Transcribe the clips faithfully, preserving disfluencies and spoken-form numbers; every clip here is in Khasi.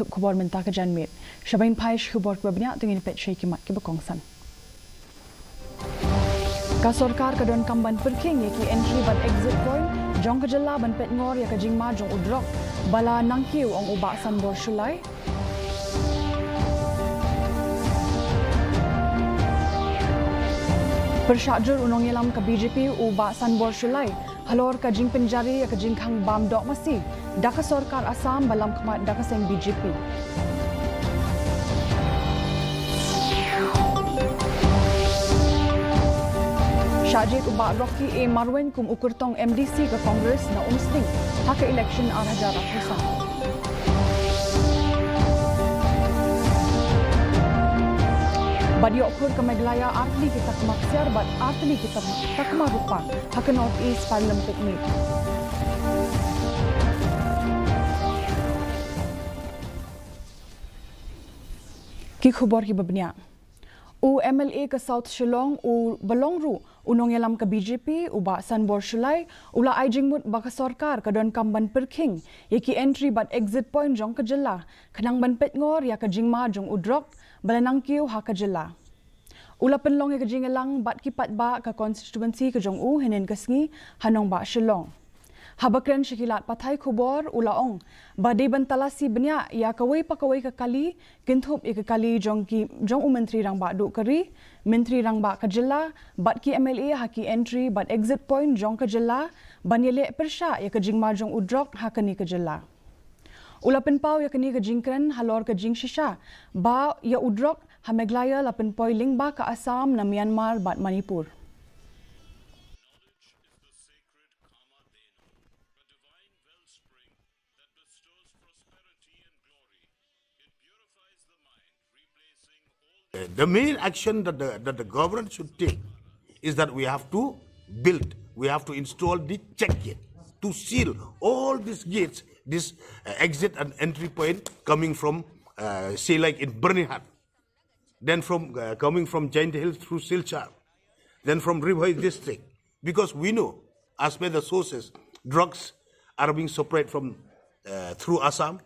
Khubor mynta ka janmiet. Shabain phai sha khubor kiba bniah, to ngin peit sha ki mat kiba kongsan. Ka sorkar ka donkam ban pyrkhing ïa ki entry bad exit point jong ka jylla ban peit ngor ïa ka jingma jong u drok ba la nangkiew, ong u Bah Sanbor Shullai. Pyrshah jur u nongïalam ka B J P u Bah Sanbor Shullai halor ka jingpynjari ïa ka jingkhang bam doh masi da ka sorkar Assam ba lam khmat da ka seng B J P. Shah jied u Bah Rocky A Marwein kum u kyrtong M D C ka Congress na Umsning ha ka election ar hajar arphew san. Bad ïoh khur ka Meghalaya artylli ki takma ksiar bad artylli ki takma rupa ha ka North East Paralympic Meet. Ki khubor kiba bniah. U M L A ka South Shillong uba long ruh u nongïalam ka B J P u Bah Sanbor Shullai u la ai jingmut ba ka sorkar ka donkam ban pyrkhing ïa ki entry bad exit point jong ka jylla khnang ban peit ngor ïa ka jingma jong u drok ba la nangkiew ha ka jylla. U la pynlong ïa ka jingïalang bad ki paidbah ka constituency ka jong u hynnin ka sngi ha nongbah Shillong. Haba kren sha ki lad pathai khubor u la ong ba dei ban talasi bniah ïa kawei pa kawei ka kali, kynthup ïa ka kali jong ki, jong u Myntri Rangbah Duh ka ri, Myntri Rangbah ka jylla bad ki M L A ha ki entry bad exit point jong ka jylla ban ïaleh pyrshah ïa ka jingma jong u drok ha kane ka jylla. U la pynpaw ïa kane ka jingkren halor ka jingshisha ba ïa u drok ha Meghalaya la pynpoi lyngba ka Assam na Myanmar bad Manipur. Uh, the main action that the, that the government should take is that we have to build, we have to install the check gate to seal all these gates, this uh, exit and entry point coming from, uh, say, like in Byrnihat, then from uh, coming from Jaintia Hills through Silchar, then from Ri Bhoi district, because we know, as per the sources, drugs are being supplied from uh, through Assam.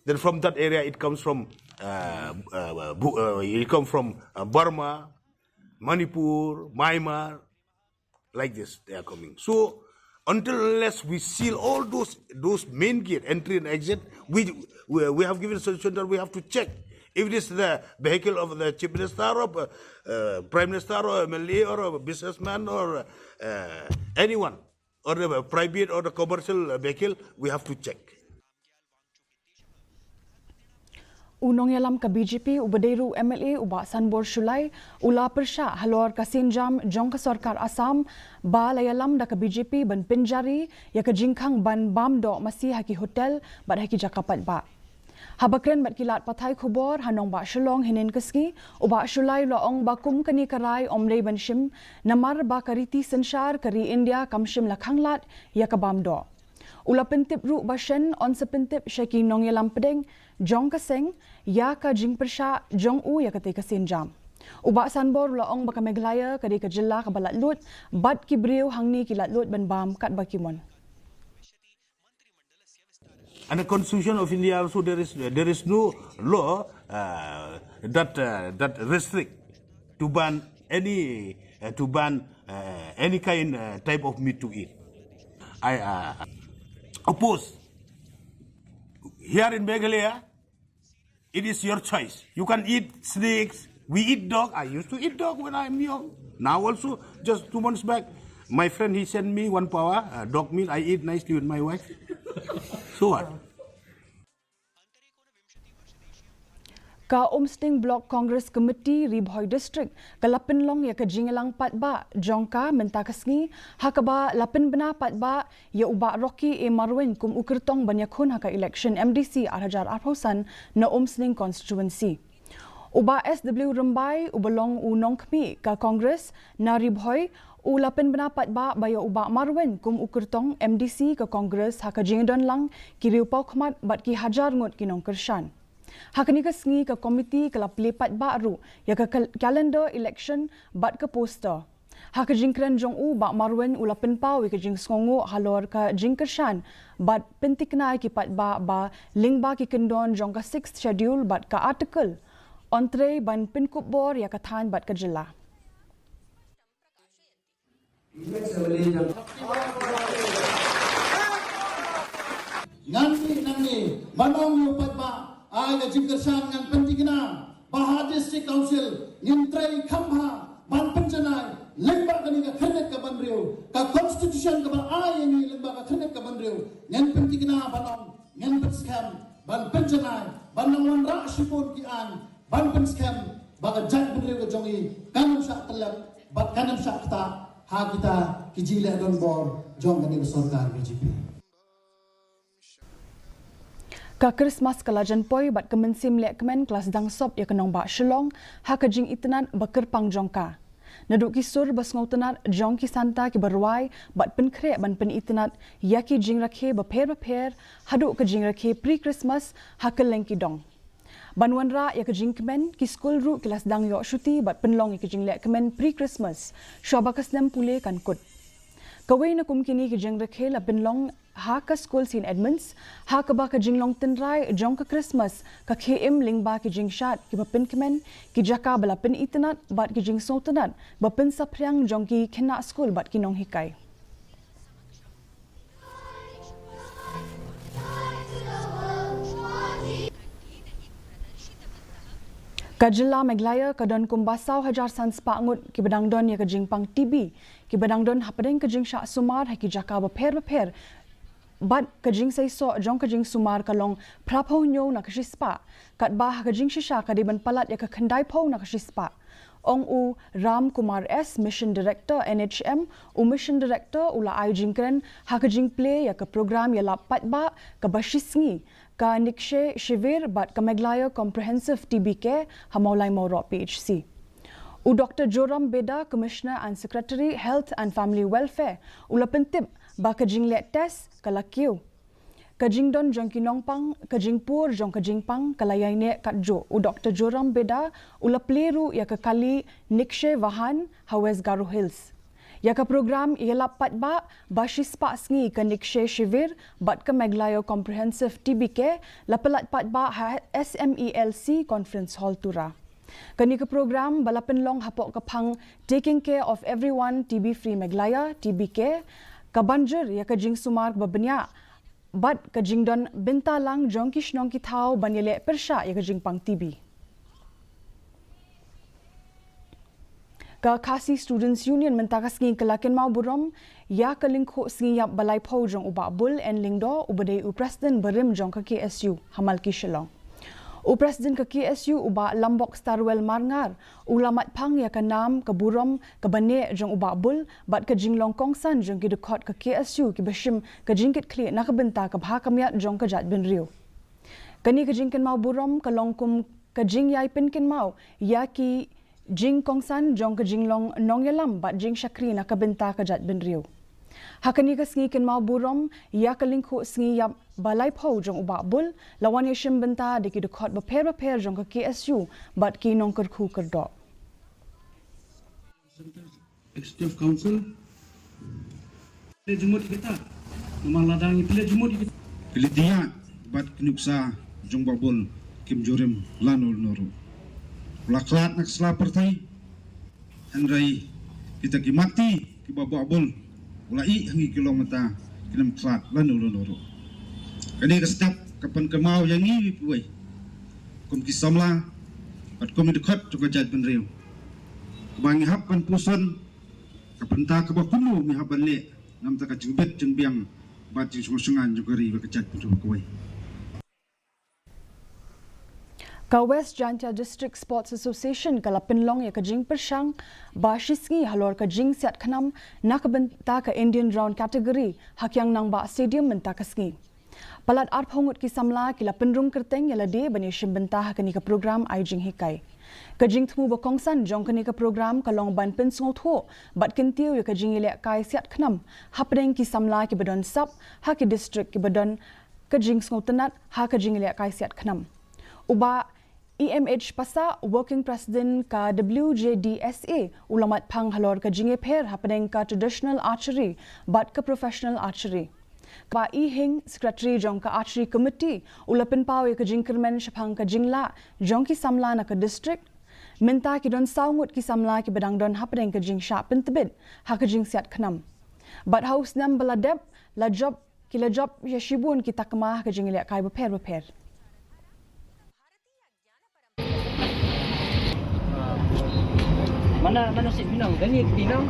Then from that area, it comes from uh, uh, Bu- uh, it comes from uh, Burma, Manipur, Myanmar, like this they are coming. So until unless we seal all those those main gate, entry and exit, we we, we have given suggestion that we have to check if it is the vehicle of the chief minister or uh, uh, prime minister or M L A or a businessman or uh, anyone or the private or the commercial vehicle, we have to check. U nongïalam ka B J P uba dei ruh M L A u Bah Sanbor Shullai u la pyrshah halor ka sienjam jong ka sorkar Assam ba la ïalam da ka B J P ban pynjari ïa ka jingkhang ban bam doh masi ha ki hotel bad ha ki jaka paidbah. Haba kren bad ki lad pathai khubor ha nongbah Shillong hynnin ka sngi, u Bah Shullai u la ong ba kum kane ka rai ym dei ban shim namar ba ka riti synshar ka ri India kam shym la khanglad ïa ka bam doh. U la pyntip ruh ba shen yn sa pyntip sha ki nongïalam pdeng jong ka seng ïa ka jingpyrshah jong u ïa katei ka sienjam. U Bah Sanbor u la ong ba ka Meghalaya ka dei ka jylla kaba laitluid bad ki briew hangne ki laitluid ban bam katba ki mon. And the Constitution of India also, there is there is no law uh, that uh, that restrict to ban any uh, to ban uh, any kind uh, type of meat to eat. I uh, oppose. Here in Meghalaya, it is your choice. You can eat snakes. We eat dog. I used to eat dog when I am young. Now also, just two months back, my friend, he sent me one pawa uh, dog meat. I eat nicely with my wife. So what? Ka Umsning Block Congress Committee Ri Bhoi District ka la pynlong ïa ka jingïalang paidbah jong ka mynta ka sngi, ha kaba la pynbna paidbah ïa u Bah Rocky A Marwein kum u kyrtong ban ïakhun ha ka election M D C ar hajar arphew san na Umsning constituency. U Bah S W Rymbai uba long u nongkhmih ka Congress na Ri Bhoi u la pynbna paidbah ba ïa u Bah Marwein kum u kyrtong M D C ka Congress ha ka jingdon lang ki riewpawkhmat bad ki hajar ngut ki nongkyrshan. Ha kane ka sngi ka komiti ka la plie paidbah ruh ïa ka kal- calendar election bad ka poster. Ha ka jingkren jong u, Bah Marwein u la pynpaw ïa ka jingsngewnguh halor ka jingkyrshan bad pyntikna ïa ki paidbah ba lyngba ki kyndon jong ka Sixth Schedule bad ka Article, yn trei ban pynkup bor ïa ka thaiñ bad ka jylla. Ngan mih nangne ban ong ïa u paidbah, ai ka jingkyrshan, ngan pyntikna ba ha District Council ngin trei kham bha ban pynjanai lyngba kane ka khyrnit ka ban riew, ka Constitution kaba ai ïa ngi lyngba ka khyrnit ka ban riew. Ngin pyntikna ban ong, ngin pynskhem ban pynjanai, ban nang wanrah shibun ki aiñ ban pynskhem ba ka jaitbynriew ka jong ngi kan ym shah tyllep bad kan ym shah ktah ha kita ki jingleh donbor jong kane ka sorkar B J P. Ka Krismas ka la jan poi bad ka mynsiem lehkmen ka la sdang sop ïa ka nongbah Shillong ha ka jingitynnad ba kyrpang jong ka. Naduh ki sur ba sngewtynnad jong ki Santa kiba rwai bad pynkhreh ban pynitynnad ïa ki jingrakhe bapher bapher haduh ka jingrakhe pre-Krismas ha kylleng ki dong. Ban wanrah ïa ka jingkmen, ki skul ruh ki la sdang ïoh shuti bad pynlong ïa ka jinglehkmen pre-Krismas shwa ba ka snem pule kan kut. Kawei na kum kine ki jingrakhe la pynlong ha ka skul St Edmunds, ha kaba ka jinglong tynrai jong ka Krismas ka khie im lyngba ki jingshad kiba pynkmen, ki jaka ba la pynitynnad bad ki jingsngewtynnad ba pynsaphriang jong ki khynnah skul bad ki nonghikai. Ka jylla Meghalaya ka don kumba saw hajar san spah ngut kiba dang don ïa ka jingpang T B, kiba dang don hapdeng ka jingshah sumar ha ki jaka bapher bapher. Bad ka jingseisoh jong ka jingsumar ka long phra phew hynñiew na ka shispah, katba ha ka jingshisha ka dei ban palat ïa ka khyndai phew na ka shispah. Ong u Ram Kumar S, Mission Director N H M, u Mission Director u la ai jingkren ha ka jingplie ïa ka program ïalap paidbah kaba shisngi, ka Nikshay Shivir bad ka Meghalaya Comprehensive T B Care ha Mawlai Mawroh P H C. U Doctor Joram Beda, Commissioner and Secretary Health and Family Welfare, u la pyntip ba ka jingleh test ka la kiew. Ka jingdon jong ki nongpang, ka jingpur jong ka jingpang ka la ïaineh katjuh. U Doctor Joram Beda u la plie ruh ïa ka kali Nikshay Vahan ha West Garo Hills. Ïa ka program ïalap paidbah ba shispah sngi, ka Nikshay Shivir bad ka Meghalaya Comprehensive T B Care, la palat paidbah ha S M E L C Conference Hall, Tura. Kane ka program ba la pynlong hapoh ka phang Taking Care of Everyone, T B Free Meghalaya, T B Care, ka ban jur ïa ka jingsumar ba bniah bad ka jingdon bynta lang jong ki shnong ki thaw ban ïaleh pyrshah ïa ka jingpang T B. Ka Khasi Students Union mynta ka sngi ka la kynmaw burom ïa ka lyngkhuh sngi ïap ba laiphew jong u Bah Bull N Lyngdoh, uba dei u President barim jong ka K S U ha Malki Shillong. U President ka K S U, u Bah Lambok Starwell Marngar, u la matphang ïa ka nam ka burom kaba neh jong u Bah Bull bad ka jinglong kongsan jong ki dkhot ka K S U kiba shim ka jingkitkhlieh na ka bynta ka bha ka miat jong ka jaitbynriew. Kane ka jingkynmaw burom ka long kum ka jingïai pynkynmaw ïa ki jingkongsan jong ka jinglong nongïalam bad jingshakri na ka bynta ka jaitbynriew. Ha kane ka sngi kynmaw burom ïa ka lyngkhuh sngi ïap ba laiphew jong u Bah Bull, la wan ïashim bynta da ki dkhot bapher bapher jong ka K S U bad ki nongkyrkhu kyrdoh. Executive Council. Pynleit jingmut ïa kita. Namar lada ngi pynleit jingmut ïa kita, ki lynti ïa bad ki nuksa jong u Bah Bull kim ju rim lano lano ruh. U la khlad na ka sla pyrthei. Hynrei kita ki mat ti kiba u Bah Bull u la ïeh ha ngi ki long mynta, kim khlad lano lano ruh. Kane ka step ka pynkynmaw ïa ngi wei pa wei kum ki samla bad kum ki dkhot jong ka jaitbynriew. Kaba ngi hap ban puson, ka bynta kaba kumno ngi hap ban leh na ka bynta ka jingbit jingbiang bad jingsngewsyngan jong ka ri bad ka jaitbynriew kawei. Ka West Jaintia District Sports Association ka la pynlong ïa ka jingpyrshang ba shisngi halor ka jingsiat khnam na ka bynta ka Indian Round Category ha Kiang Nangbah Stadium mynta ka sngi. Palat arphew ngut ki samla ki la pynrung kyrteng ïa lade ban ïashim bynta ha kane ka program ai jinghikai. Ka jingthmu ba kongsan jong kane ka program ka long ban pynsngewthuh bad kyntiew ïa ka jingïalehkai siat khnam hapdeng ki samla kiba don sap ha ki district kiba don ka jingsngewtynnad ha ka jingïalehkai siat khnam. U Bah E M H Passah, Working President ka W J D S A, u la mat phang halor ka jingïapher hapdeng ka traditional archery bad ka professional archery. Bah E Hing, Secretary jong ka Archery Committee, u la pynpaw ïa ka jingkyrmen shaphang ka jinglah jong ki samla na ka district. Mynta ki don saw ngut ki samla kiba dang don hapdeng ka jingshah pyntbit ha ka jingsiat khnam. Bad ha u snem ba la dep, la jop, ki la jop ïa shibun ki takma ha ka jingïalehkai bapher bapher. Mana, mana si pinang, dani pinang.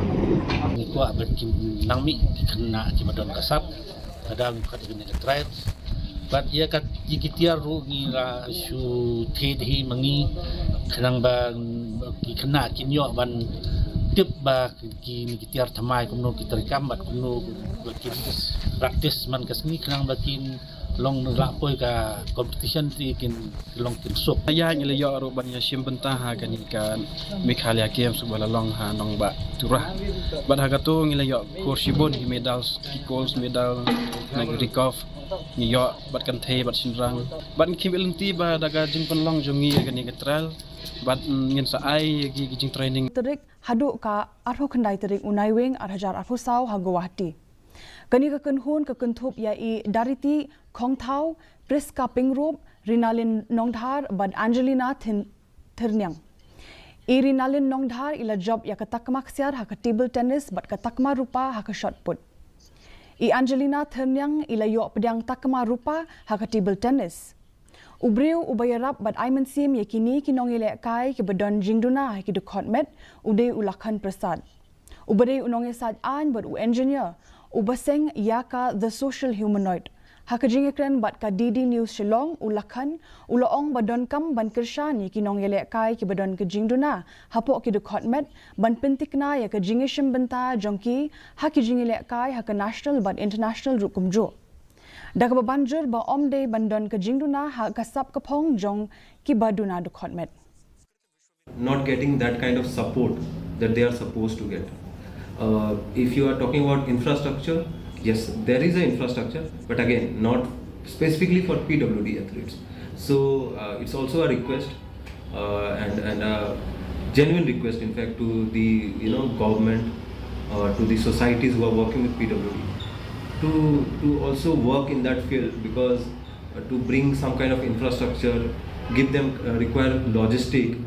Ngi kwah ban ki nang mih ki khynnah kiba don ka sap. Ka dang kat kane ka trial. Bad ïa kat ïa ki tiar ruh ngi la shu thied hi ma ngi khnang ba ki khynnah kin ïoh ban tip ba ki, ki tiar thymmai kumno ki treikam bad kumno ba ki practice man ka sngi khnang ba kin long lah poi ka competition te kin long kin suk. Ïa ngi la ïoh ruh ban ïa shim bynta ha kane ka Meghalaya Games ba la long ha Nongbah Tura. Bad ha kato ngi la ïoh khur shibun ki medals, ki gold medal, na ki recurve ngi ïoh bad kynthei bad shynrang. Bad ngi khmih lynti ba da ka jingpynlong jong ngi ïa kane ka trial bad, mm, ngin sa ai ïa ki, ki jingtraining. Tarik haduh ka arphew khyndai tarik u Naiwieng ar hajar arphew saw ha Guwahati. Kane ka kynhun ka kynthup ïa i Dariti Khongthaw, Priska Pingrop, Rinalin Nongdhar bad Angelina Thin-, Thyrniang. I Rinalin Nongdhar i la jop ïa ka takma ksiar ha ka table tennis bad ka takma rupa ha ka shot put. I Angelina Thyrniang i la ïoh pdiang takma rupa ha ka table tennis. U briew uba ïarap bad ai mynsiem ïa kine ki nongïalehkai kiba don jingduna ha ki dkhot met, u dei u Lakhan Prasad. Uba dei u nongïasaid aiñ bad u engineer, uba seng ïa ka The Social Humanoid. Ha ka jingïakren bad ka D D News Shillong, u Lakhan, u la ong ba donkam ban kyrshan ïa ki nongïalehkai kiba don ka jingduna hapoh ki dkhot met, ban pynthikna ïa ka jingïashim bynta jong ki ha ki jingïalehkai ha ka national bad international ruh kumjuh. Da kaba ban jur ba ym dei ban don ka jingduna ha ka sap ka phong jong kiba duna dkhot met. Not getting that kind of support that they are supposed to get. Uh, if you are talking about infrastructure, yes, there is an infrastructure, but again, not specifically for P W D athletes. So uh, it's also a request uh, and, and a genuine request, in fact, to the, you know, government, uh, to the societies who are working with P W D, to, to also work in that field, because uh, to bring some kind of infrastructure, give them uh, required logistic.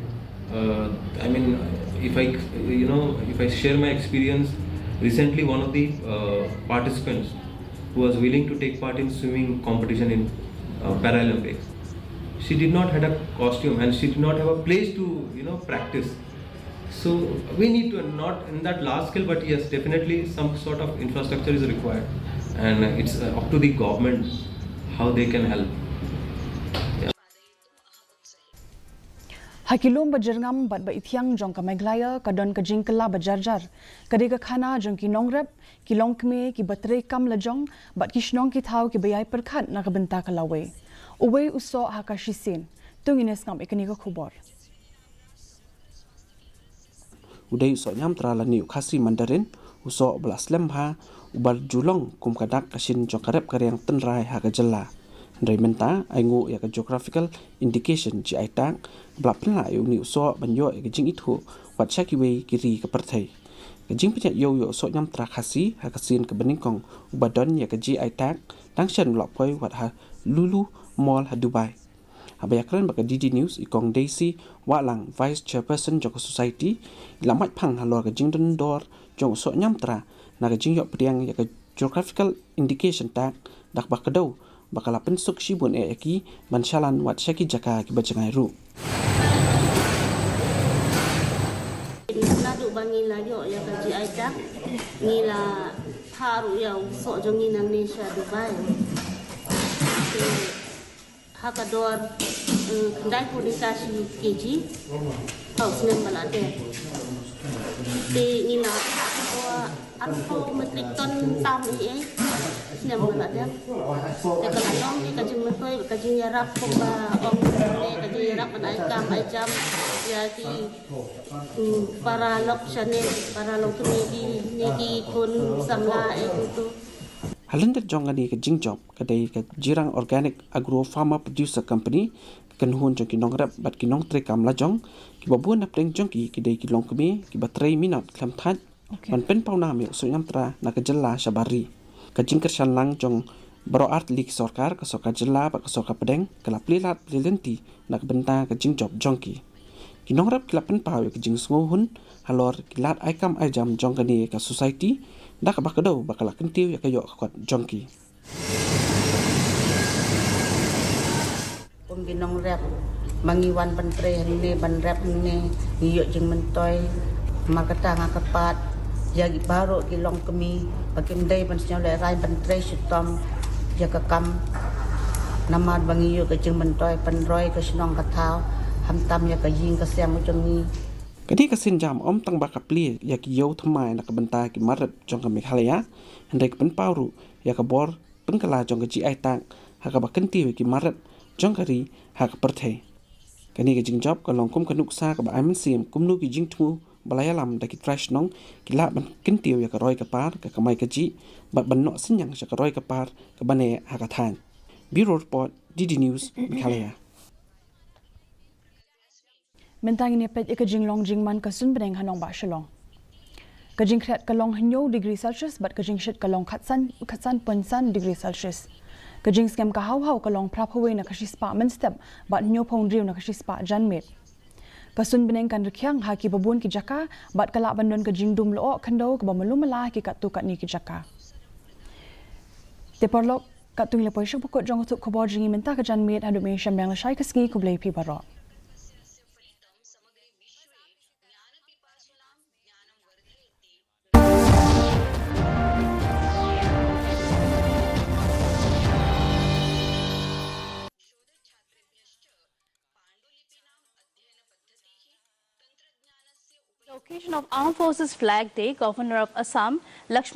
Uh, I mean, if I, you know, if I share my experience, recently one of the uh, participants who was willing to take part in swimming competition in uh, Paralympics, she did not had a costume and she did not have a place to, you know, practice. So we need to, not in that large scale, but yes, definitely some sort of infrastructure is required, and it's uh, up to the government how they can help. Ha ki lum ba jyrngam bad ba ithiang jong ka Meghalaya ka don ka jingkylla ba jarjar. Ka dei ka khana jong ki nongrep, ki longkmie, kiba trei kam lajong bad ki shnong ki thaw kiba ïai pyrkhat na ka bynta ka lawei. Uwei u soh ha ka shisien. To ngin ïa sngap ïa kane ka khubor. U dei u soh Niamtra lane u Khasi Mandarin, u soh ba la slem bha, uba ju long kum ka dak ka shin jong ka rep ka riang tynrai ha ka jylla. Hynrei mynta, ainguh ïa ka Geographical Indication, G I tag, ba la pynlah ïa une u soh ban ïoh ïa ka jingithuh wat sha kiwei ki ri ka pyrthei. Ka jingpynïaid ïew ïa u soh Niamtra Khasi ha ka sien kaba nyngkong uba don ïa ka G I tag, dang shen u la poi wat ha Lulu Mall ha Dubai. Haba ïakren bad ka D D News, i Kong Daisy Wahlang, Vice Chairperson jong ka Society, i la mait phang halor ka jingdon dor jong u soh Niamtra na ka jingïoh pdiang ïa ka Geographical Indication tag, da kaba kdew ba ka la pynsuk shibun eh ïa ki ban shalan wat sha ki jaka kiba jngai ruh. Naduh ba ngi la ïoh ïa ka G I tag, ngi la phah ruh ïa u soh jong ngi nangne sha Dubai. Te ha ka dor, eh, khyndai phew dei ka shi kg ha u snem ba la dep. Te ngi la phah arphew metric ton tam ei ei snem ba la dep. Te ka la long hi ka jingmyntoi, ka jingïarap, kumba ong ne, ka jingïarap ban ai kam ai jam ïa ki, mm, para lok shane, para lok kmie, ki ne ki khun samla eh kumtu. Ha lyndet jong kane ka jingjop, ka dei ka Jirang Organic Agro Farmer Producer Company, ka Kynhun jong ki nongrep bad ki nongtrei kam lajong, kiba bun na pdeng jong ki ki dei ki longkmie kiba trei minot khlem thait, ban pynpaw nam ïa u suiñam tra na ka jylla shabar ri. Ka jingkyrshan lang jong baroh artylli ki sorkar, ka sorkar jylla bad ka sorkar pdeng, ka la plie lad plie lynti na ka bynta ka jingjop jong ki. Ki nongrep ki la pynpaw ïa ka jingsngewhun halor ki lad ai kam ai jam jong kane ka society, da kaba kdew ba ka la kyntiew ïa ka ïoh ka kot jong ki. Kum ki nongrep, ma ngi wan ban trei hangne, ban rep hangne, ngi ïoh jingmyntoi. Namar kata nga kyrpad ïa ki baroh ki longkmie ba kim dei ban sngewlehrain ban trei shitom ïa ka kam, namar ba ngi ïoh ka jingmyntoi pynroi ka shnong ka thaw, khamtam ïa ka ïing ka sem jong ngi. Kane ka sienjam ym tang ba ka plie ïa ki ïew thymmai na ka bynta ki mar rep jong ka Meghalaya, hynrei ka pynpaw ruh ïa ka bor pynkylla jong ka jingai tak ha kaba kyntiew ïa ki mar rep jong ka ri ha ka pyrthei. Kane ka jingjop ka long kum ka nuksa kaba ai mynsiem kumno ki jingthmu ba la ïalam da ki trai shnong ki lah ban kyntiew ïa ka roi ka par, ka kamai kajih, bad ban noh synñiang sha ka roi ka par kaba neh ha ka thaiñ. Bureau Report, D D News, Meghalaya. Mynta ngin ïa peit ïa ka jinglong jingman ka sun bneng ha nongbah Shillong. Ka jingkhriat ka long hynñiew degree Celsius bad ka jingshit ka long khatsan, khatsan point san degree Celsius. Ka jingsngem ka haw haw ka long phra phew wei na ka shispah mynstep bad hynñiew phew hynriew na ka shispah janmiet. Ka sun bneng kan rkhiang ha kiba bun ki jaka bad ka lah ban don ka jingdum lyoh khyndew kaba malu mala ha ki katto katne ki jaka. Te paralok, katto ngi la poi sha ka bakut jong ka tup khubor jong ngi mynta ka janmiet, haduh mynshwa lashai ka sngi, khublei phi baroh. The occasion of Armed Forces Flag Day, Governor of Assam, Lakshman